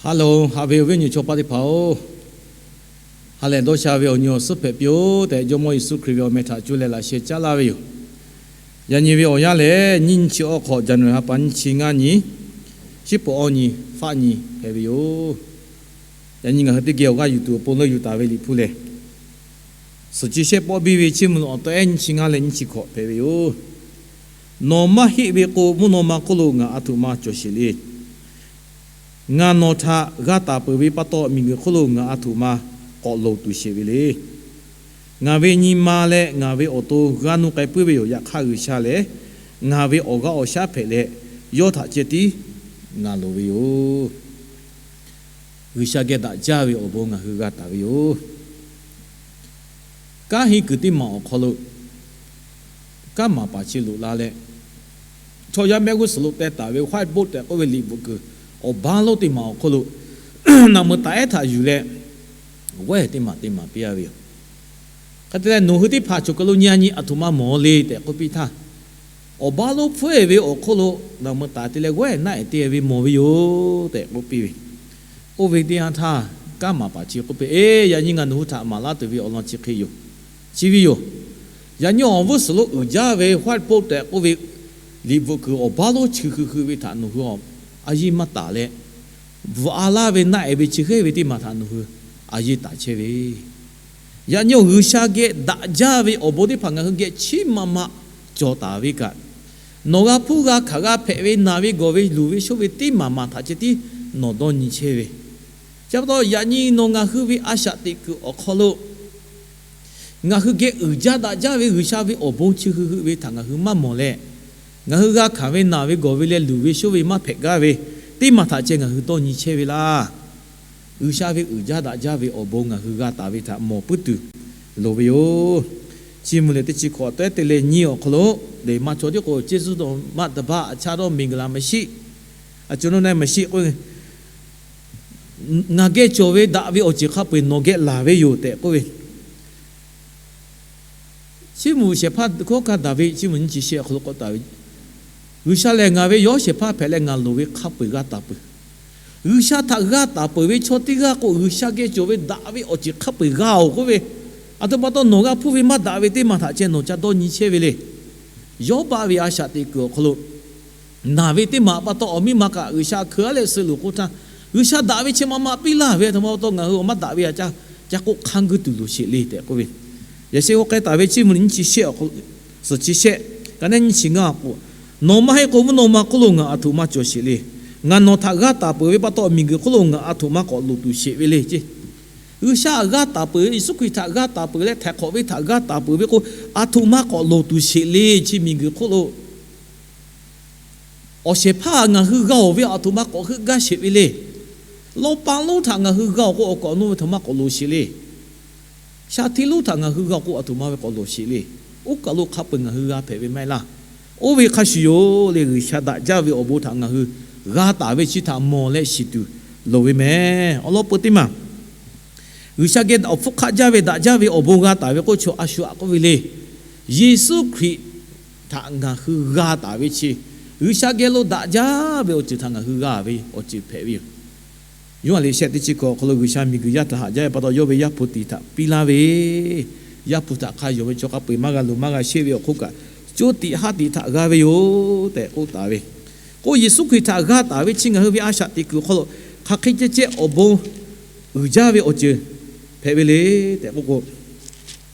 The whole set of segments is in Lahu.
Hello, haꞈ ve awˬ viˉ awˬ nyi chaw paˆ teˇ hpaˍ-oˬ, ha lehˬ dawˇ sha ve awˬ nyi awˬ suhˉ hpehꞈ piˇ-oˆ tehꞈ, Jawˇmawˇ Yeˍsuˆ Hkriꞈ ve awˬ meh htaꞈ cuˇ leh laꞈ sheh caˉ laˇ ve yoˬ. Yaꞈ nyi ve awˬ yanˇ lehˬ, nyiˇ nyi chi awˬ hk'awꞈ, January ha pa nyiˇ chi ngaˇ nyi, shiˉ pawˍ awˇ nyi, faˆ nyi hpehꞈ ve yoˬ. Yaꞈ nyi ngaˬ hui teˇ geh awˬ g'aˇ yuˬ tuˬ awˬ pon leuˆ yuˬ taˍ ve Liꞈ hpu lehˬ, Suhˍ chi shehˆ pawˆ biˇ ve Chiˇ mvuh awˬ taw ehˉ nyiˇ chi ngaˇ leh nyiˇ chi hkawꞈ hpehꞈ ve yoˬ. Nawˬ maˇ heˆ ve k'o, mvuhˇ naw ma hk'oˆ lo ngaˬ a htoꞈ ma cawˬ sheˍ le. Ngaˬ nawˬ htaꞈ g'a taˍ peuˬ ve pa taw, miˬguiˬ hk'oˆ lo ngaˬ a htoꞈ ma k'awꞈ loˍ tuˬ sheˍ ve le. Ngaˬ ve nyi ma leh ngaˬ ve awˬ to g'a nuˇ k'ai puiˉ ve yoˬ. Yaꞈ hk'aˇ, G'uiˬsha lehˬ ngaˬ ve awˬ g'aˇ awˬ shaˉ hpehꞈ leh, yawˇ htaꞈ ceh tiˉ ngaˬ loˍ ve yoˬ. G'uiˬsha geh daꞈ jaˇ ve awˬ bon ngaˬ hui g'a taˍ ve yoˬ. Kanˉ henˇ kuiˬ teˇ maˬ awˬ hk'aw lo kanˉ maˍ paˍ chi loꞈ la leh, chaw yaˇ mehˆ g'uˇ suhˍ lo teh taˍ ve whiteboard tehꞈ k'oˆ ve liꞈ bvuhꞈ kuiˬ awˬ baˆ lonˉ teˇ maˬ awˬ hk'oˆ lo naˬ meuˍ taˍ ehˉ htaꞈ yuˬ leh, wehˉ teˇ maˬ teˇ maˬ piˇ a ve yoˬ. Hk'e te leh, nawˬ hui teˇ hpaˍ choˬ kaˬ lo nyi a nyi a htoꞈ ma mawˬ le tehꞈ k'oˆ piˇ htaˇ, awˬ baˆ lonˉ hpfuhˇ e ve awˬ hk'oˆ lo naˬ meuˍ taˍ te leh wehˉ naˆ ehˍ te ve mawˬ ve yoˬ tehꞈ k'oˆ piˇ ve. Oˇ ve teˇ yanˇ htaˇ, kanˉ maˍ paˍ chi k'oˆ piˇ, Eˬ, yaꞈ nyi ngaˬ nawˬ hui htaꞈ maˍ laˇ tuˬ ve awˬ lawn chi hk'e yoˬ. Chi ve yoˬ. Yaꞈ nyi awˬ g'uˇ suhˍ lo uiˍ jaˇ ve whiteboard tehꞈ k'oˆ ve liꞈ bvuhꞈ kuiˬ awˬ baˆ lonˉ chi hui hui ve htaꞈ nawˬ hui a yeˇ maˇ taˍ leh, bvuhꞈ a laˇ ve naˆ ehˍ ve chi hk'e ve teˇ maˬ htaꞈ nawˬ hui a yeˇ taˍ chehˇ ve. Yaꞈ nyi awˬ G'uiˬsha geh daꞈ jaˇ ve awˬ bon teˇ hpaˍ ngaˬ hui geh chiˉ ma ma cawˬ taˍ ve kaꞈ, nawˬ g'a hpuˇ g'a hkanˍ g'a hpehꞈ ve, naˬ ve gawˬ ve, luˬ ve shoˆ ve teˇ maˬ maˬ htaꞈ ceh tiˉ nawˬ dawˇ nyi chehˇ ve. Chi pa taw, yaꞈ nyi nawˬ ngaˬ hui ve a shaꞈ teꞈ kuiˬ awˬ hk'aw lo ngaˬ hui geh uiˍ jaˇ daꞈ jaˇ ve G'uiˬsha ve awˬ bon chi hui hui ve htaꞈ ngaˬ hui maˇ mawˬ leh, ngaˬ hui g'a hkanˍ ve, naˬ ve gawˬ ve leh luˬ ve shoˆ ve maˇ hpehꞈ gaˇ ve teˇ maˬ htaꞈ ceh ngaˬ hui dawˇ nyi chehˇ ve laˇ. G'uiˬsha ve uiˍ jaˇ daꞈ jaˇ ve awˬ bon ngaˬ hui g'a taˍ ve htaꞈ mawˬ puiˉ tuˬ loˍ ve yoˬ. Chiˇ mvuh leh teˇ chi hkawꞈ tawehˉ te leh nyiˇ awˬ hk'aw lo, lehˬ maˇ chaw tiˉ k'o, Jeˍsuˆ dawˇ maˇ daꞈ baˆ a chaˇ dawˇ miˬguiˬ la maˍ shiˆ, a co naw na maˍ shiˆ k'oˆ ve, ngaˬ geh cawˬ ve daꞈ ve awˬ ceuˬ hk'a peu-eˬ nawˬ geh laˬ ve yoˬ tehꞈ k'oˆ ve, Chiˇ mvuh shehˍ hpaˇ hkawˉ hkanˇ Daˍviˆ chiˇ mvuh nyiˇ chi shehˆ awˬ hk'aw lo k'oˆ taˍ ve, G'uiˬsha lehˬ ngaˬ ve yawˇ shehˍ hpaˇ hpehꞈ leh ngaˬ loˍ ve hk'a peu-eˬ g'a taˍ peuˬ. G'uiˬsha htaꞈ g'a taˍ peuˬ ve chaw teˇ g'aˇ k'o, G'uiˬsha geh cawˬ ve daꞈ ve awˬ ceuˬ hk'a peu-eˬ g'a-oˬ k'oˆ ve, aˬ htoꞈ pa taw nawˬ g'a hpuˇ ve maˇ daꞈ ve teˇ maˬ htaꞈ ceh nawˬ ca dawˇ nyi chehˇ ve le. Yawˇbaˆ ve a shaꞈ teꞈ kuiˬ awˬ hk'aw lo naˬ ve teˇ maˬ pa taw awˬ miˇ ma kaꞈ G'uiˬsha hkeu-a leh suh loˍ k'o htaˇ, G'uiˬsha daꞈ ve chi ma ma piˇ laˇ ve, aˬ htoꞈ ma pa taw ngaˬ hui awˬ maˇ daꞈ ve a ca ca k'oˆ hk'a guˇ tuˬ loˍ sheˍ le tehꞈ k'oˆ ve. Yaꞈ sheh g'aw k'ai taˍ ve chiˇ mvuh nyiˇ chi shehˆ awˬ hk'aw, suhˍ chi shehˆ ka neˉ nyiˇ chi ngaˇ awˬ k'o, Nawˬ maˇ heˆ k'o, mvuhˇ naw ma hk'oˆ lo ngaˬ aˬ htoꞈ ma cawˬ sheˍ le. Ngaˬ nawˬ htaꞈ g'aˇ taˍ peuˬ ve pa taw, miˬguiˬ hk'oˆ lo ngaˬ aˬ htoꞈ ma k'awꞈ loˍ tuˬ sheˍ ve le ceˇ. G'uiˬsha g'aˇ taˍ peuˬ, Yeˍsuˆ Hkriꞈ htaꞈ g'aˇ taˍ peuˬ leh htaiˍ hk'awꞈ ve htaꞈ g'aˇ taˍ peuˬ ve k'o, aˬ htoꞈ ma k'awꞈ loˍ tuˬ sheˍ le. Chi miˬguiˬ hk'oˆ lo awˬ shehˍ hpaˇ ngaˬ hui g'a-oˬ ve aˬ htoꞈ ma k'awꞈ heuˆ gaˇ sheˍ ve le. Lawˇ paˆ lonˉ htaꞈ ngaˬ hui g'a-oˬ k'o, awˬ kaˍ awˬ nu ve htaꞈ maˇ k'awꞈ loˍ sheˍ le. Shaˍ hteˇ lonˉ htaꞈ ngaˬ hui g'a-oˬ k'o, aˬ htoꞈ ma ve k'awꞈ loˍ sheˍ le. Oˇ kaˬ lo hk'a peu-eˬ ngaˬ hui g'a hpehꞈ ve maˇ heˆ laˇ. Oˇ ve hk'a shuˍ yoˬ le, G'uiˬsha daꞈ jaˇ ve awˬ bon htaꞈ ngaˬ hui g'a taˍ ve chi htaꞈ mawˬ leh shiˍ tuˬ loˍ ve mehˍ. Awˬ lawn peu teˇ maˬ G'uiˬsha geh awˬ hpfuhˇ hk'aˆ jaˇ ve daꞈ jaˇ ve awˬ bon g'a taˍ ve k'oˆ chaw a shu aꞈ k'oˆ ve le. Yeˍsuˆ Hkriꞈ htaꞈ ngaˬ hui g'a taˍ ve chi, G'uiˬsha geh lo daꞈ jaˇ ve awˬ ceuˬ htaꞈ ngaˬ hui g'a ve awˬ ceuˬ hpehꞈ ve yoˬ. Yoˇhanˬ liꞈ shehˆ teˇ chi hkawꞈ awˬ hk'aw lo G'uiˬsha miˬguiˬ yaˇ htaꞈ haꞈ jaˇ ve pa taw, yawˇ ve Yaˇ hpu tiꞈ htaꞈ piˇ laˇ ve, Yaˇ hpu htaꞈ hk'a yonˍ ve chaw hk'a peu-eˬ maˇ g'a luˬ maˇ g'a sheˆ ve awˬ hk'oˆ kaꞈ, coˇ tiꞈ haˉ tiꞈ htaꞈ g'a ve yoˬ tehꞈ k'oˆ taˍ ve. K'o, Yeˍsuˆ Hkriꞈ htaꞈ g'a taˍ ve chi ngaˬ hui ve a shaꞈ teꞈ kuiˬ awˬ hk'aw lo hk'aˬ hk'e ceh ceh awˬ bon uiˍ jaˇ ve awˬ ceuˬ hpehꞈ ve le tehꞈ k'oˆ k'o,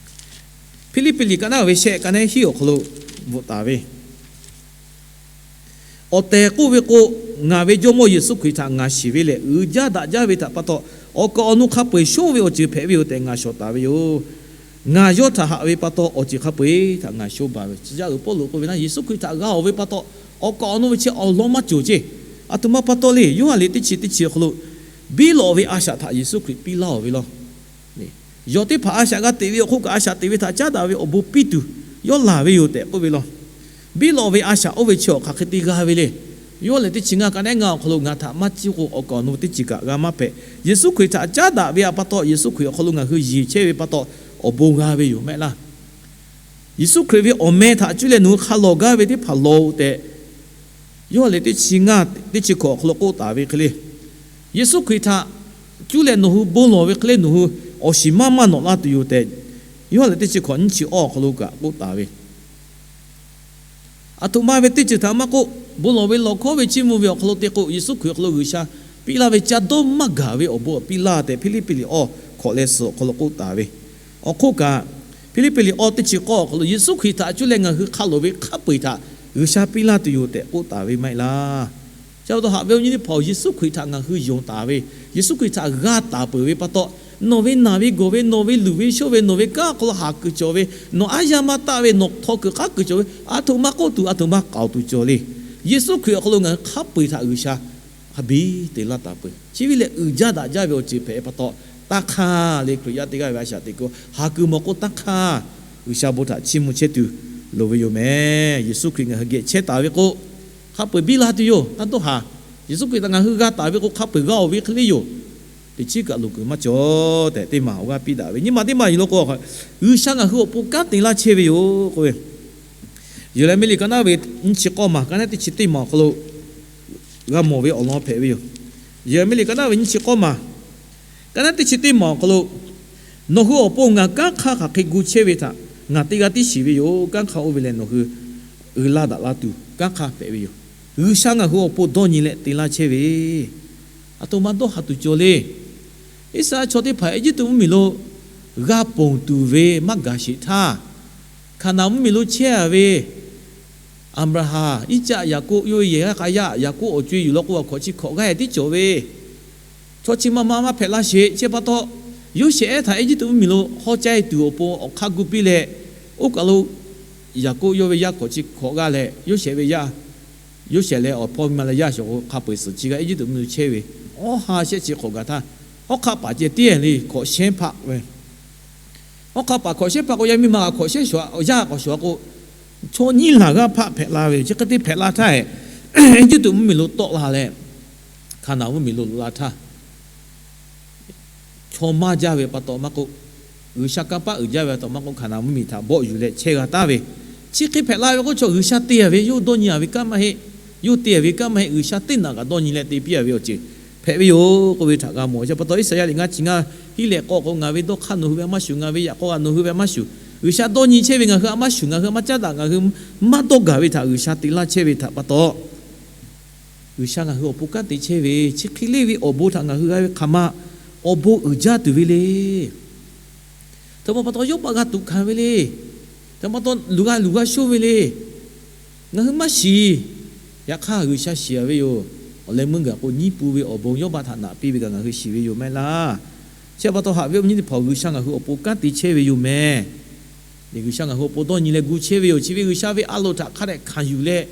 Hpiˇliˇpiˆ liꞈ ka naˉ ve shehˆ ka neˉ hiˉ awˬ hk'aw lo bvuhꞈ taˍ ve, Awˬ tehˬ k'oˆ ve k'o, ngaˬ ve Jawˇmawˇ Yeˍsuˆ Hkriꞈ htaꞈ ngaˬ shiˍ ve lehˬ, uiˍ jaˇ daꞈ jaˇ ve htaꞈ pa taw, awˬ kaˍ awˬ nu hk'a peu-eˬ shonˇ ve awˬ ceuˬ hpehꞈ ve yoˬ tehꞈ ngaˬ shawˍ taˍ ve yoˬ. Ngaˬ yawˇ htaꞈ haꞈ ve pa taw, awˬ ceuˬ hk'a peu-eˬ htaꞈ ngaˬ shonˇ baˬ ve. Tcuh yaˇ uiˍ Pawˇluꞈ k'oˆ ve naˉ, Yeˍsuˆ Hkriꞈ htaꞈ g'a-oˬ ve pa taw, awˬ kaˍ awˬ nu ve chi awˬ lawn maˇ cawˬ ceˇ. Aˬ htoꞈ ma pa taw le. Yoˇhanˬ liꞈ teˇ chi teˇ chi awˬ hk'aw lo, biˇ lawꞈ ve a shaꞈ htaꞈ Yeˍsuˆ Hkriꞈ piˇ laˇ-oˬ ve law. Yawˬ teˇ hpaˍ a shaꞈ g'a teꞈ ve awˬ hk'oˆ kaꞈ, a shaꞈ teꞈ ve htaꞈ caˉ daꞈ ve awˬ bon piˇ tuˬ yawˇ laˬ ve yoˬ tehꞈ k'oˆ ve law. Biˇ lawꞈ ve a shaꞈ oˇ ve chi awˬ hk'aˬ hk'e te g'a ve le. Yoˇhanˬ liꞈ teˇ chi ngaˇ ka neˉ ngaˇ awˬ hk'aw lo, ngaˬ htaꞈ maˇ ciˇ k'o, awˬ kaˍ awˬ nu teˇ ceuˬ kaꞈ g'a maˇ hpehꞈ. Yeˍsuˆ Hkriꞈ htaꞈ caˉ daꞈ ve pa taw, Yeˍsuˆ Hkriꞈ awˬ hk'aw lo ngaˬ hui yeˬ chehˇ ve pa taw, awˬ bon g'a ve yoˬ mehˆ laˇ. Yeˍsuˆ Hkriꞈ ve awˬ meh htaꞈ cuˇ leh nawˬ hui hk'a lawˬ gaˇ ve teˇ hpaˍ lawˬ-oꞈ tehꞈ, Yoˇhanˬ liꞈ teˇ chi ngaˇ teˇ chi hkawꞈ awˬ hk'aw lo k'oˆ taˍ ve hk'e le. Yeˍsuˆ Hkriꞈ htaꞈ cuˇ leh nawˬ hui bon lawˬ ve hk'e le, nawˬ hui awˬ shiˍ maˇ maˇ nawꞈ laˇ tuˬ yoˬ tehꞈ, Yoˇhanˬ lehˬ teˇ chi hkawꞈ nyiˇ chi awˇ awˬ hk'aw lo kaꞈ k'oˆ taˍ ve. Aˬ htoꞈ ma ve teˇ ceuˬ htaꞈ maˇ k'oˆ, bon lawˬ ve lawˬ hkawˉ ve chiˇ mvuh ve awˬ hk'aw lo te k'o, Yeˍsuˆ Hkriꞈ awˬ hk'aw lo G'uiˬsha piˇ laˇ ve ca dawˇ maˇ gaˬ ve awˬ bon piˇ laˇ tehꞈ, Hpiˇliˇpiˆ liꞈ awˇ hkawꞈ leh suhˍ awˬ hk'aw lo k'oˆ taˍ ve. Awˬ hk'oˆ kaꞈ, Hpiˇliˇpiˆ liꞈ awˇ teˇ chi k'awˇ awˬ hk'aw lo Yeˍsuˆ Hkriꞈ htaꞈ cuˇ leh ngaˬ hui hk'a loˍ ve hk'a peu-eˬ htaꞈ G'uiˬsha piˇ laˇ tuˬ yoˬ tehꞈ k'oˆ taˍ ve maˇ heˆ laˇ. Chi pa taw haꞈ ve awˬ nyi teˇ hpaˍ-oˬ, Yeˍsuˆ Hkriꞈ htaꞈ ngaˬ hui yonˍ taˍ ve, Yeˍsuˆ Hkriꞈ htaꞈ g'a taˍ peuˬ ve pa taw, nawˬ ve naˬ ve gawˬ ve, nawˬ ve luˬ ve shoˆ ve, nawˬ ve kanˉ awˬ hk'aw lo haˍ kuiˬ cawˬ ve, nawˬ aˉ yaˇ maˇ taˆ ve, nawˬ htaw kuiˬ k'aˉ kuiˬ cawˬ ve, aˬ htoꞈ ma k'oˆ tuˬ aˬ htoꞈ ma k'aoˍ tuˬ cawˬ le. Yeˍsuˆ Hkriꞈ awˬ hk'aw lo ngaˬ hui hk'a peu-eˬ htaꞈ G'uiˬsha hk'a biˇ te laˇ taˍ peuˬ. Chi ve lehˬ, uiˍ jaˇ daꞈ jaˇ ve awˬ ceuˬ hpehꞈ pa taw, taˇ hk'aˇ le. Hkriꞈ yaˇ teˇ g'aˇ ve a shaꞈ teꞈ kuiˬ haˍ kuiˬ mawˬ k'o, taˇ hk'aˇ G'uiˬsha bon htaꞈ chiˇ mvuh chehˇ tuˬ loˍ ve yoˬ meh. Yeˍsuˆ Hkriꞈ ngaˬ hui geh chehˇ taˍ ve k'o, hk'a peu-eˬ biˇ la tuˬ yoˬ. Taˇ dawˇ haˍ. Yeˍsuˆ Hkriꞈ htaꞈ ngaˬ hui g'a taˍ ve k'o, hk'a peu-eˬ g'a-oˬ ve hk'e le yoˬ. Teꞈ chiˉ kaꞈ loˍ kuiˬ maˇ cawˬ tehꞈ teˇ maˬ awˬ g'aˇ piˇ daꞈ ve. Nyi ma teˇ maˬ yuˬ law k'o, G'uiˬsha ngaˬ hui awˬ pon kanˉ te laˇ chehˇ ve yoˬ k'oˆ ve, Yeˍraˍmiˆ liꞈ ka naˉ ve nyiˇ chi k'awˇ maˬ, ka naˉ teˇ chi teˇ maˬ awˬ hk'aw lo g'a mawˬ ve awˬ lawn hpehꞈ ve yoˬ. Yeˍraˍmiˆ liꞈ ka naˉ ve nyiˇ chi k'awˇ maˬ, ka naˉ teˇ chi teˇ maˬ awˬ hk'aw lo, nawˬ hui awˬ pon ngaˬ kanˉ hk'aˇ hk'aˬ hk'e gu chehˇ ve htaꞈ ngaˬ teˇ g'aˇ tiˉ shiˍ ve yoˬ. Kanˉ hk'aˇ oˇ ve lehˬ, nawˬ hui uiˍ laˇ daꞈ la tuˬ kanˉ hk'aˇ hpehꞈ ve yoˬ. G'uiˬsha ngaˬ hui awˬ pon dawˇ nyi leh te laˇ chehˇ ve, aˬ htoꞈ ma dawˇ haˍ tuˬ cawˬ le. Iˉsaˍreˍlaˆ chaw teˇ hpaˍ Eˇjiˇtuꞈ mvuhˇmiˬ lo g'a ponˬ tuˬ ve maˇ gaˬ sheˍ htaˇ, Hkaˍnanˍ mvuhˇmiˬ lo chehˇ a ve Aˍbraˍhanˍ, Iˉcaˆ, Yaˍkoˆ, yawˇ ve yehˬ g'aˇ k'a yaˇ Yaˍkoˆ awˬ co-e yuˬ law k'o, a hkawꞈ chi hkawꞈ g'aˇ-e tiˉ cawˬ ve, chaw chi ma ma maˇ hpehꞈ la sheˍ. Chi pa taw, Yoˇsehꞈ htaꞈ Eˇjiˇtuꞈ mvuhˇmiˬ lo hawˇ caˇ-e tuˬ awˬ pon awˬ hk'aˇ gu piˇ leh, oˇ kaˬ lo Yaˍkoˆ yawˇ ve yaˇ hkawꞈ chi hkawꞈ g'aˇ leh, Yoˇsehꞈ ve yaˇ, Yoˇsehꞈ leh awˬ hpawˇ miˇ ma leh yaˇ shawˍ k'o, hk'a peu-eˬ suhˍ chi g'aˇ Eˇjiˇtuꞈ mvuhˇmiˬ lo chehˇ ve, awˉ ha shehˆ chi hk'awꞈ gaˬ htaˇ, hawˉ hk'aˆ paˍ ceh tiˉ le, hkawꞈ shehˉ hpaˆ ve, hawˉ hk'aˆ paˍ hkawꞈ shehˉ hpaˆ k'o, yaˇ miˇ ma hkawꞈ shehˉ shawˍ, yaˇ k'awꞈ shawˍ k'o, chaw nyiˇ laˬ g'aˇ hpaˆ hpehꞈ la ve yoˬ. Chi hk'e te hpehꞈ la htaˇ, Eˇjiˇtuꞈ mvuhˇmiˬ lo tawˆ la leh, Hkaˍnanˍ mvuhˇmiˬ lo loꞈ la htaˇ, chaw maˇ jaˇ ve pa taw maˇ k'oˆ, G'uiˬsha kanˇ paˆ uiˍ jaˇ ve pa taw maˇ k'oˆ, Hkaˍnanˍ mvuhˇmiˬ htaꞈ bawˆ yuˬ leh chehˇ g'a taˍ ve. Chi hk'e hpehꞈ la ve k'o, chaw G'uiˬsha te-a ve, yawˇ dawˇ nyi-a ve kanˉ maˇ heˆ. Yawˇ te-a ve kanˉ maˇ heˆ. G'uiˬsha teˇ naꞈ kaꞈ dawˇ nyi leh te piˇ-a ve awˬ ceuˬ hpehꞈ ve yoˬ k'oˆ ve htaꞈ g'a mawˬ. Chi pa taw, Iˉsaˍyaˆ liꞈ ngaˇ chi ngaˇ hiˆ leh k'awˇ k'o, Ngaˬ ve dawˇ hk'aˇ nawˬ hui ve a maˇ shuˍ, ngaˬ ve yaꞈ k'aw kaꞈ nawˬ hui ve a maˇ shuˍ. G'uiˬsha dawˇ nyi chehˇ ve ngaˬ hui a maˇ shuˍ, ngaˬ hui a maˇ caˉ daꞈ, ngaˬ hui maˇ dawˇ gaˬ ve htaꞈ G'uiˬsha te laˇ chehˇ ve htaꞈ pa taw, G'uiˬsha ngaˬ hui awˬ pon kanˉ te chehˇ ve, chi hk'e leˇ ve awˬ bon htaꞈ ngaˬ hui g'a ve hk'aˬ ma awˬ bon uiˍ jaˇ tuˬ ve le. Htaꞈ ma pa taw, Yawˇbaˆ g'a tuꞈ hkanˍ ve le. Htaꞈ ma pa taw, luˬ g'a luˬ g'a shoˇ ve le. Ngaˬ hui maˇ shiˍ. Yaꞈ hk'aˇ, G'uiˬsha shiˍ-a ve yoˬ. Awˬ leh meuˇ gaˬ k'o, nyiˇ pu ve awˬ bon Yawˇbaˆ htaꞈ naꞈ piˇ ve kaꞈ ngaˬ hui shiˍ ve yoˬ mehˍ laˇ. Chi pa taw, haꞈ ve awˬ nyi teˇ hpaˍ-oˬ, G'uiˬsha ngaˬ hui awˬ pon kanˉ te chehˇ ve yoˬ mehˍ. G'uiˬsha ngaˬ hui awˬ pon dawˇ nyi leh gu chehˇ ve yoˬ. Chi ve G'uiˬsha ve a loˍ htaꞈ hk'a dehꞈ hkanˍ yuˬ leh,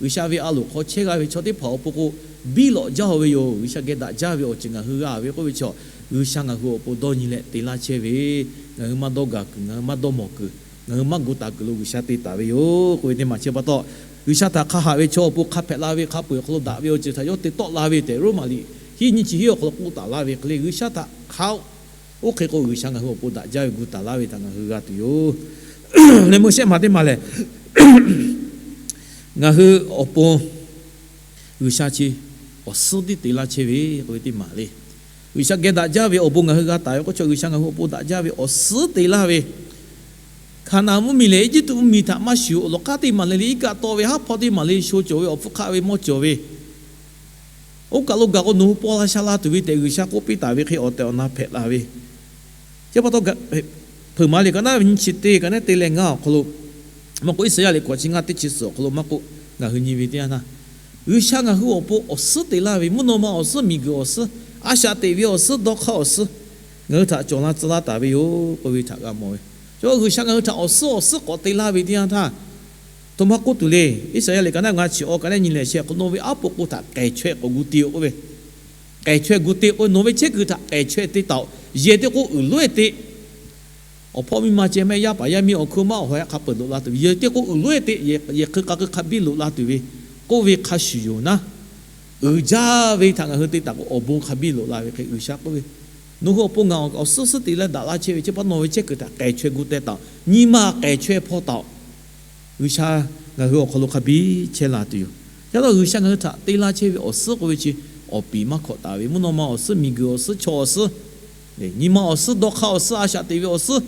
G'uiˬsha ve a loˍ hk'aw chehˇ g'a ve chaw teˇ hpaˍ awˬ pon k'o, biˇ lawꞈ jaˇ-oˬ ve yoˬ. G'uiˬsha geh daꞈ jaˇ ve awˬ ceuˬ ngaˬ hui g'a ve k'oˆ ve chaw, G'uiˬsha ngaˬ hui awˬ pon dawˇ nyi leh te laˇ chehˇ ve, ngaˬ hui maˇ dawˇ gaˬ kuiˬ, ngaˬ hui maˇ dawˇ mawˬ kuiˬ, ngaˬ hui maˇ gu taˍ kuiˬ lo G'uiˬsha te taˍ ve yoˬ k'oˆ ve teˇ maˬ. Chi pa taw, G'uiˬsha htaꞈ hk'a haꞈ ve chaw awˬ pon hk'a hpehꞈ la ve hk'a peu-eˬ awˬ hk'aw lo daꞈ ve awˬ ceuˬ htaꞈ yawˇ te tawˆ la ve tehꞈ, Roˉmaꞈ liꞈ hiˆ nyiˇ chi hiˆ awˬ hk'aw lo k'oˆ taˍ laˇ ve hk'e le, G'uiˬsha htaꞈ hk'a-oˬ, oˇ hk'e k'o, G'uiˬsha ngaˬ hui awˬ pon daꞈ jaˇ ve gu taˍ laˇ ve htaꞈ ngaˬ hui g'a tuˬ yoˬ. Leh meuˇ shehˆ maˬ teˇ maˬ lehˬ, ngaˬ hui awˬ pon G'uiˬsha chi awˬ suhˉ tiˉ te laˇ chehˇ ve k'oˆ ve teˇ maˬ le. G'uiˬsha geh daꞈ jaˇ ve awˬ bon ngaˬ hui g'a taˍ ve k'oˆ chaw, G'uiˬsha ngaˬ hui awˬ pon daꞈ jaˇ ve awˬ suhˉ te laˇ ve, Hkaˍnanˍ mvuhˇmiˬ lehˬ Eˇjiˇtuꞈ mvuhˇmiˬ htaꞈ maˇ shuˍ, awˬ lawn k'aˉ teˇ maˬ le le, iˉ kaˆ tawˆ ve, haˉ hpawˇ teˇ maˬ le, sho cawˬ ve, awˬ hpfuhˇ hk'aˆ ve mawˇ cawˬ ve, oˇ kaˬ lo gaˬ k'o, nawˬ hui paw la sha la tuˬ ve tehꞈ G'uiˬsha k'oˆ piˇ taˍ ve hk'e awˬ tehˬ awˬ na hpehꞈ la ve. Chi pa taw, Hpeuꞈ maˍ liꞈ ka naˉ ve nyiˇ chi teˇ, ka naˉ te leh ngaˇ awˬ hk'aw lo maˇ k'oˆ, Iˉsaˍyaˆ liꞈ k'awꞈ chi ngaˇ teˇ chi suhˍ awˬ hk'aw lo maˇ k'oˆ, ngaˬ hui nyi ve teˇ yanˇ htaˇ, G'uiˬsha ngaˬ hui awˬ pon awˬ suhˉ te laˇ ve, mvuhˇ naw ma awˬ suhˉ, miˬguiˬ awˬ suhˉ, a shaꞈ teꞈ ve awˬ suhˉ, dawˇ hk'aˇ awˬ suhˉ, ngaˬ hui htaꞈ cawˬ la tcuh laˇ taˍ ve yoˬ k'oˆ ve htaꞈ g'a mawˬ ve. Chaw G'uiˬsha ngaˬ hui htaꞈ awˬ suhˉ awˬ suhˉ k'awꞈ te laˇ ve teˇ yanˇ htaˇ, htoꞈ ma k'oˆ tuˬ le. Iˉsaˍyaˆ liꞈ ka naˉ ngaˇ chi awˬ, ka naˉ nyi leh shehˆ k'o, Nawˬ ve aˉ po k'o htaꞈ k'ehˬ chaweh k'awꞈ gu te-oˬ k'oˆ ve, k'ehˬ chaweh gu te k'o, nawˬ ve chehˇ kuiˬ htaꞈ k'ehˬ chaweh te taˍ-oˬ. Yehˬ te k'o uiˍ loˉ-e te. Awˬ hpawˇ miˇ ma ceh mehˆ, yaˇ paˍ yaˇ miˇ awˬ hkui maˇ haw hk'a peu-eˬ loꞈ la tuˬ ve, yehˬ te k'o uiˍ loˉ-e te, yehˬ hk'e k'a k'e hk'a biˇ loꞈ la tuˬ ve k'oˆ ve hk'a shuˍ yoˬ naˉ, uiˍ jaˇ ve htaꞈ ngaˬ hui te taˍ k'o, awˬ bon hk'a biˇ loꞈ la ve hk'e G'uiˬsha k'oˆ ve, Nawˬ hui awˬ pon ngaˬ awˬ suhˉ suhˉ te leh daꞈ laˇ chehˇ ve, chi pa nawˬ ve chehˇ kuiˬ htaꞈ k'ehˬ chaweh gu teh taˍ-oˬ. Nyi ma k'ehˬ chaweh hpaw taˍ-oˬ. G'uiˬsha ngaˬ hui awˬ hk'aw lo hk'a biˇ chehˇ la tuˬ yoˬ. Yaꞈ hk'aˇ G'uiˬsha ngaˬ hui htaꞈ te laˇ chehˇ ve awˬ suhˉ k'oˆ ve chi, awˬ piˍ maˇ hkawꞈ taˍ ve mvuhˇ naw ma awˬ suhˉ, miˬguiˬ awˬ suhˉ, chaw awˬ suhˉ, nyi ma awˬ suhˉ, dawˇ hk'aˇ awˬ suhˉ, a shaꞈ teꞈ ve awˬ suhˉ,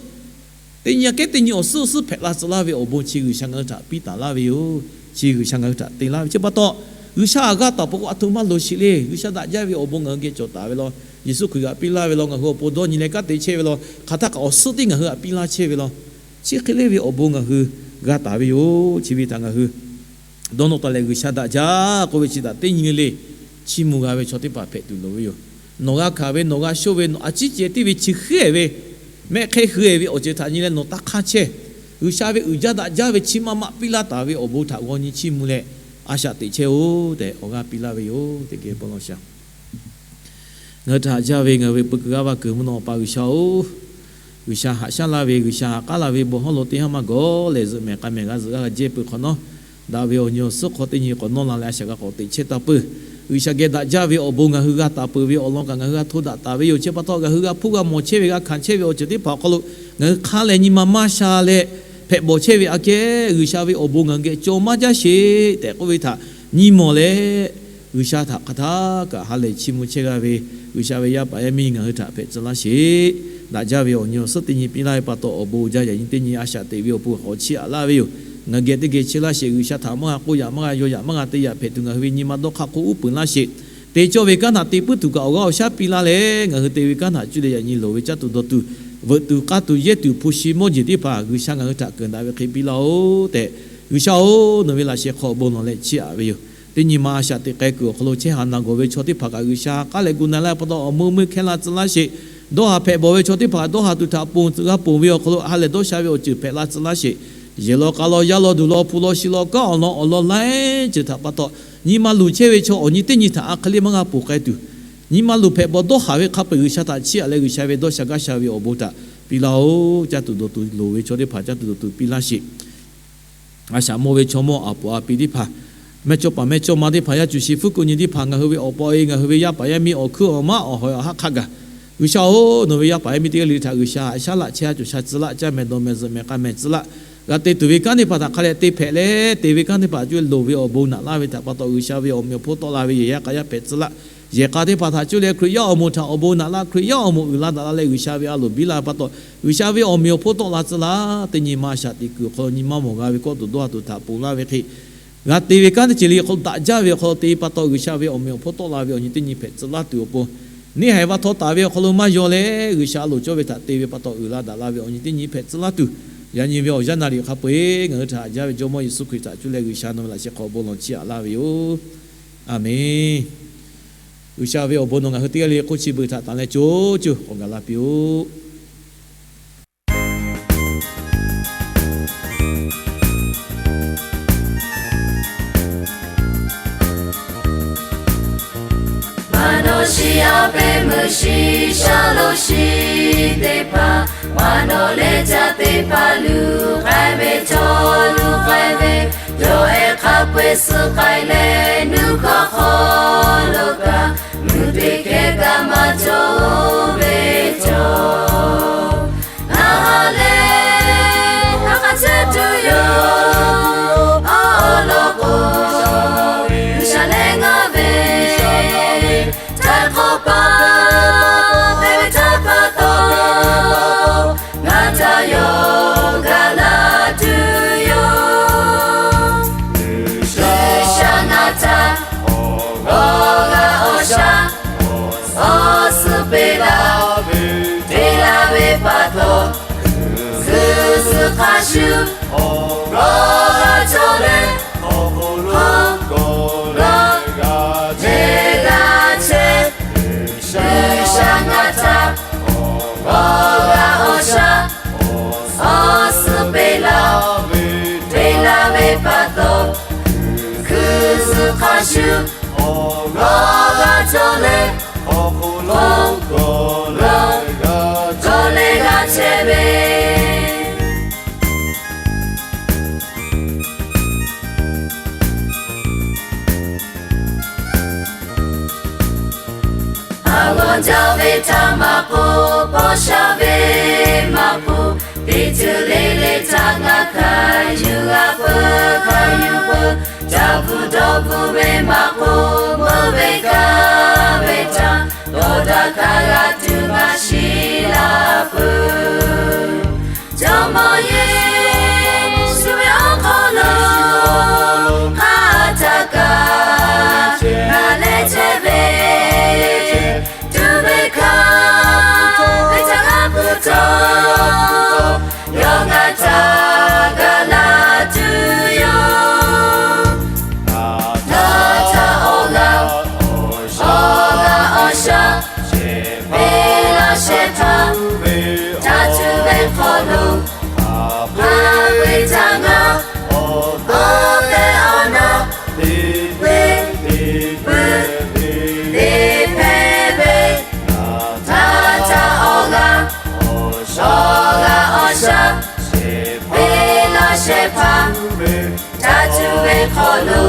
teˇ nyi aꞈ kehˉ teˇ nyi awˬ suhˉ awˬ suhˉ hpehꞈ la tcuh laˇ ve awˬ bon chi G'uiˬsha ngaˬ hui htaꞈ piˇ taˍ laˇ ve yoˬ. Chi G'uiˬsha ngaˬ hui htaꞈ te laˇ ve chi pa taw, G'uiˬsha g'a taˍ peuˬ k'o, a htoꞈ ma loˍ sheˍ le. G'uiˬsha daꞈ jaˇ ve awˬ bon ngaˬ hui geh cawˬ taˍ ve law, Yeˍsuˆ Hkriꞈ g'aꞈ piˇ laˇ ve law, ngaˬ hui awˬ pon dawˇ nyi leh kanˉ te chehˇ ve law, hk'aˬ htaˇ kaꞈ awˬ suhˉ teˇ ngaˬ hui g'aꞈ piˇ laˇ chehˇ ve law, chi hk'e le ve awˬ bon ngaˬ hui g'a taˍ ve yoˬ. Chi ve htaꞈ ngaˬ hui dawˇ nawˇ taˍ leh, G'uiˬsha daꞈ jaˇ k'oˆ ve chi htaꞈ teˇ nyi le le chiˇ mvuh g'a ve chaw teˇ hpaˍ hpehꞈ tuˬ loˍ ve yoˬ. Nawˬ g'a hkanˍ ve, nawˬ g'a shonˇ ve, a ciˉ ceh tiˉ ve chi hk'e ve, mehˆ hk'e hui e ve awˬ ceuˬ htaꞈ nyi leh nawˬ taˇ hk'aˇ chehˇ. G'uiˬsha ve uiˍ jaˇ daꞈ jaˇ ve chi ma ma piˇ laˇ taˍ ve awˬ bon htaꞈ g'aw nyi chiˇ mvuh leh, a shaꞈ teꞈ chehˇ-oˆ tehꞈ awˬ g'aˇ piˇ laˇ ve yoˬ. Teˇ geh bon lawˬ shaˍ. Ngaˬ hui htaꞈ haꞈ jaˇ ve ngaˬ hui ve peu kuiˬ g'aˇ va kuiˬ mvuhˇ naw pa G'uiˬsha-oˬ, G'uiˬsha haꞈ shaˉ laˇ ve, G'uiˬsha haꞈ k'aˉ laˇ ve bon hawˉ lo teˇ haˉ maˇ gawˬ lehˬ, zuhꞈ mehˍ k'a mehˍ g'a zuhꞈ g'a g'a jehˇ peuˬ hk'awꞈ nawˉ, daꞈ ve awˬ nyi awˬ suhˉ hk'aw teˇ nyi k'awꞈ nawˇ la leh a shaꞈ g'a k'awꞈ teꞈ chehˇ taˇ peuˬ. G'uiˬsha geh daꞈ jaˇ ve awˬ bon ngaˬ hui g'a taˍ peuˬ ve awˬ lawn kaꞈ ngaˬ hui g'a hto daꞈ taˍ ve yoˬ. Chi pa taw ngaˬ hui g'a hpuˇ g'a mawˬ chehˇ ve, g'a hkanˍ chehˇ ve awˬ ceuˬ teˇ hpaˍ awˬ hk'aw lo ngaˬ hui hk'aˇ leh nyi ma maˇ sha leh hpehꞈ bawˬ chehˇ ve aꞈ kehˉ, G'uiˬsha ve awˬ bon ngaˬ hui geh cawˬ maˇ jaˇ sheˍ tehꞈ k'oˆ ve htaꞈ nyi mawˬ leh, G'uiˬsha htaꞈ hk'aˬ htaˇ kaꞈ ha lehˬ chiˇ mvuh chehˇ g'a ve, G'uiˬsha ve yaˇ paˍ yaˇ miˇ ngaˬ hui htaꞈ hpehꞈ tcuh laˇ sheˍ. Daꞈ jaˇ ve awˬ nyi awˬ suhˉ teˇ nyi piˇ laˇ ve pa taw, awˬ bon uiˍ jaˇ yaꞈ nyi teˇ nyi a shaꞈ teꞈ ve awˬ pon k'awꞈ chiˇ aꞈ laˇ ve yoˬ. Ngaˬ geh teˇ geh chehˇ laˇ sheˍ. G'uiˬsha htaꞈ maˇ g'a k'oˆ yaꞈ maˇ g'a yaw yaꞈ maˇ g'a te yaꞈ hpehꞈ tuˬ ngaˬ hui ve nyi ma dawˇ hk'aˇ hk'oˆ uˉ peunˍ laˇ sheˍ. Te cawˇ ve kanˉ htaꞈ te puiˉ tuˬ kaꞈ awˬ g'aˇ awˬ shaˉ piˇ laˇ leh, ngaˬ hui te ve kanˉ htaꞈ cuˇ leh yaꞈ nyi loˍ ve caˇ tuˬ dawˬ tuˬ, veuꞈ tuˬ k'aˇ tuˬ yehˇ tuˬ hpu shi mawˇ jeˬ teˇ hpaˍ G'uiˬsha ngaˬ hui htaꞈ keunˍ daꞈ ve hk'e piˇ laˇ-oˆ tehꞈ, G'uiˬsha-oˬ, nawˬ ve laꞈ sheh hk'aw awˬ bon lawˬ leh chiˇ aꞈ ve yoˬ. Teˇ nyi ma a shaꞈ teꞈ k'ai kuiˬ awˬ hk'aw lo chehˇ haˍ naˬ gawˬ ve chaw teˇ hpaˍ kaꞈ G'uiˬsha k'aˉ leh gu na laˇ pa taw awˬ meuˇ meuˇ hkehˇ la tcuh laˇ sheˍ. Dawˇ haˍ hpehꞈ bawˬ ve chaw teˇ hpaˍ dawˇ haˍ tuˬ htaꞈ ponˬ tcuh g'a ponˬ ve awˬ hk'aw lo ha lehˬ dawˇ sha ve awˬ ceuˬ hpehꞈ la tcuh laˇ sheˍ. Yehˬ law k'a law yaˇ law duˬ law hpu law shi law kanˉ awˬ lawn awˬ lawn laiˉ ceuˬ htaꞈ pa taw, nyi ma luˬ chehˇ ve chaw awˬ nyi teˇ nyi htaꞈ a hk'e le maˇ g'a ponˬ k'ai tuˬ, nyi ma luˬ hpehꞈ bawˬ dawˇ haˍ ve hk'a peu-eˬ G'uiˬsha htaꞈ chiˇ aꞈ leh G'uiˬsha ve dawˇ sha gaˇ sha ve awˬ bon htaꞈ piˇ laˇ-oˆ. Caˇ tuˬ dawˬ tuˬ loˍ ve chaw teˇ hpaˍ caˇ tuˬ dawˬ tuˬ piˇ laˇ sheˍ. A shaꞈ mawˇ ve chaw mawˇ a poˍ a pi teˇ hpaˍ, mehˇ cawˇ paˍ mehˇ cawˇ ma teˇ hpaˍ, yaˇ cuˬ shi hpfuhˇ kuˆ nyi teˇ hpaˍ, ngaˬ hui ve awˬ pa e, ngaˬ hui ve yaˇ paˍ yaˇ miˇ awˬ hkuiˉ awˬ maˉ awˬ hawˍ awˬ haˉ hk'a gaˬ, G'uiˬsha-oˬ, nawˬ ve yaˇ paˍ yaˇ miˇ teˇ g'aˇ le le htaꞈ G'uiˬsha haꞈ shaˉ laˆ chehˇ a cawˬ sha tcuh laˆ, caˇ mehˍ dawˬ mehˍ zuhꞈ mehˍ k'a mehˍ tcuh laˆ. G'a te tuˬ ve kanˉ teˇ hpaˍ htaꞈ hk'a leh te hpehꞈ leh, te ve kanˉ teˇ hpaˍ cuˇ loˍ ve awˬ bon naꞈ laˇ ve htaꞈ pa taw G'uiˬsha ve awˬ meꞈ awˬ hponˇ tawˆ la ve yehˬ yaˇ k'a yaˇ hpehꞈ tcuh laˇ. Yehˬ k'a teˇ hpaˍ htaꞈ cuˇ leh Hkriꞈ yaˇ awˬ moˍ htaꞈ awˬ bon naꞈ laˇ, Hkriꞈ yaˇ awˬ moˍ uiˍ la daꞈ la leh G'uiˬsha ve a loˍ biˇ la ve pa taw, G'uiˬsha ve awˬ meꞈ awˬ hponˇ tawˆ la tcuh laˇ. Teˇ nyi ma a shaꞈ teꞈ kuiˬ awˬ hk'aw lo nyi ma mawˬ g'a ve kawˆ tuˬ dawˇ haˍ tuˬ htaꞈ ponˬ laˇ ve hk'e, g'a te ve kanˉ teˇ ceuˬ le hk'aw lo daꞈ jaˇ ve awˬ hk'aw lo te pa taw G'uiˬsha ve awˬ meꞈ awˬ hponˇ tawˆ la ve awˬ nyi teˇ nyi hpehꞈ tcuh laˇ tuˬ awˬ pon, neˇ haiˬ va htaw taˍ ve awˬ hk'aw lo maˇ yaw leh G'uiˬsha a loˍ cawˇ ve htaꞈ te ve pa taw uiˍ la daꞈ la ve awˬ nyi teˇ nyi hpehꞈ tcuh laˇ tuˬ, yaꞈ nyi ve awˬ yanˇ naˍ riˍ hk'a peu-eˬ ngaˬ hui htaꞈ haꞈ jaˇ ve Jawˇmawˇ Yeˍsuˆ Hkriꞈ htaꞈ cuˇ leh G'uiˬsha nawˬ ve laꞈ sheh hk'aw awˬ bon lawˬ chiˇ aꞈ laˇ ve yoˬ. Aˬmenˍ. G'uiˬsha ve awˬ bon nawˬ ngaˬ hui teˇ g'aˇ le k'oˆ chi beuꞈ htaꞈ tanˬ leh co co k'awꞈ gaˬ la piˇ-oˆ. Maˍ nawˬ shiˍ a peꞈ meuꞈ shiˍ shaˉ lo shiˍ teˇ hpaˍ, maˍ nawˬ leh caˇ teˇ hpaˍ luˬ k'ai ve cawˬ luˬ k'ai ve, yawˇ ehˉ hk'a peu-eˬ suh k'ai leh nuˇ hkawˇ hk'aw lo kaꞈ, mvuhˇ teˇ hkeh kaꞈ maˇ cawˬ ve cawˬ. Ngaˬ ha lehˬ ha k'a chehˇ tuˬ yoˬ. Awˬ lawn k'o, G'uiˬsha leh ngaˬ ve taiˍ hk'awꞈ paˍ te ve htaˇ pa taw, ngaˬ htaꞈ yawˇ gaˬ la tuˬ yoˬ. G'uiˬsha ngaˬ htaꞈ awˬ g'aˇ awˬ shaˉ awˬ suhˉ peꞈ laˇ ve, peꞈ laˇ ve pa taw, suh suh hk'a shuˍ awˬ g'aˇ cawˬ leh, awˬ hk'aw lo gawˬ leh g'a chehˇ g'a chehˇ. G'uiˬsha ngaˬ htaꞈ awˬ g'aˇ awˬ shaˉ awˬ suhˉ peꞈ laˇ ve, peꞈ laˇ ve pa taw, suh suh hk'a shuˍ awˬ g'aˇ cawˬ leh, awˬ hk'aw lo gawˬ leh g'a chehˇ ve. A g'aw jaˇ ve htaꞈ maˇ k'oˆ, paw sha ve maˇ k'oˆ, teˇ ceuˬ le le htaꞈ ngaˬ hkanˍ yuˬ g'a peuˬ hkanˍ yuˬ peuˬ. Caˇ bvuhꞈ dawˇ bvuhꞈ ve maˇ k'oˆ, meuˇ ve kaꞈ kaꞈ g'a tuˬ maˇ shiˍ laˇ peuˬ. Jawˇmawˇ Yeˍsuˆ ve awˬ hk'aw lo hk'a htaꞈ kaꞈ ngaˬ leh chehˇ ve, tuˬ ve hkanˍ ve htaꞈ g'a hpuˇ taˍ, yawˇ ngaˬ htaꞈ gaˬ la tuˬ yoˬ. Nawˬ htaꞈ awˬ g'aˇ awˬ g'aˇ awˬ shaˍ, venˇ laˇ shehˍ hpaˇ taˇ tuˬ ve hk'aw lo, hk'a peu-eˬ htaꞈ ngaˬ awˬ pehˇ awˬ naˆ teꞈ pui teꞈ pui teꞈ hpehˇ ve, nawˬ htaꞈ awˬ g'aˇ awˬ g'aˇ awˬ shaˍ, venˇ laˇ shehˍ hpaˇ taˇ tuˬ ve hk'aw lo,